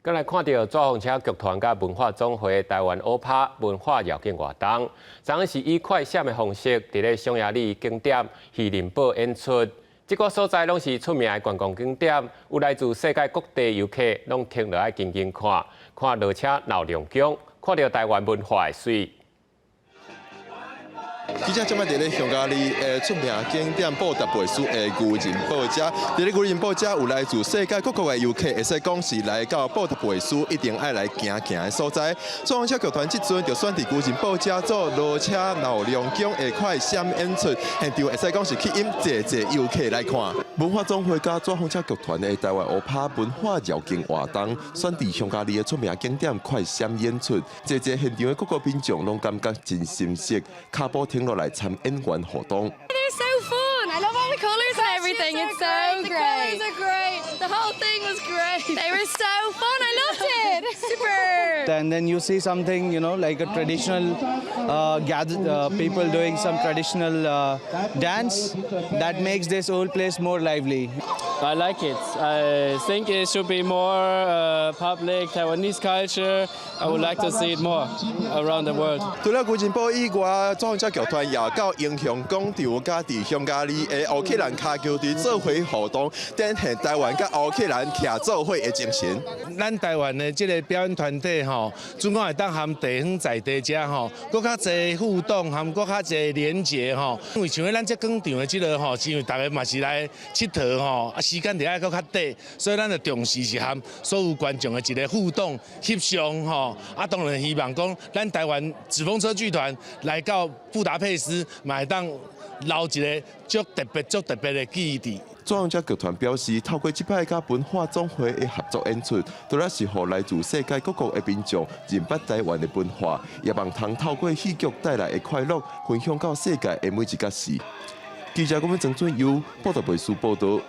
閣來看著紙風車劇團佮文化總會台灣烏拍文化繞境活動，昨昏是以快閃的方式，佇咧匈牙利景點魚鱗堡演出。這個所在攏是出名的觀光景點，有來自世界各地遊客攏停落來靜靜看，看騾車鬧龍宮，看著台灣文化的媠。記者這擺佇咧匈牙利的出名景點布達佩斯的牛人堡遮，佇咧牛人堡遮有來自世界各國的遊客，會使講是來到布達佩斯一定愛來行行的所在。紙風車劇團這陣就選佇牛人堡遮做騾車鬧龍宮的快閃演出，現場會使講是吸引濟濟遊客來看。文化總會佮紙風車劇團的台灣烏拍文化繞境活動，選佇匈牙利的出名景點快閃演出，濟濟現場的各國民眾攏感覺真心適，跤步停落來參演員互動。 They're so fun. I love all the colors and everything. It's so The great. colors are great. The whole thing was great. They were so fun. I loved it. Super. And then you see something like a traditional gather, people doing some traditional dance that makes this whole place more lively. I like it. I think it should be more public Taiwanese culture. I would like to see it more around the world. 除了牛人堡以外，紙風車劇團也到英雄廣場佮佇匈牙利的烏克蘭跤球隊做伙互動，展現台灣佮烏克蘭徛做伙的精神。咱台灣的這个表演團體吼，準講會當和地方在地遮吼，閣較濟互動，和閣較濟連結吼。因為像咱這廣場的這个吼，是因為大家嘛是來𨑨迌吼，啊時間就愛閣較短，所以咱就重視是和所有觀眾的一个互動翕相吼。啊，當然希望講咱台灣紙風車劇團來到布達佩斯，嘛會當留一个足特別、足特別的記憶佇。紙風車劇團表示，透過這擺佮文化總會的合作演出，除了是予來自世界各國的民眾認捌台灣的文化，也望通透過戲劇帶來的快樂，分享到世界的每一角時。記者郭文曾俊優布達佩斯報道。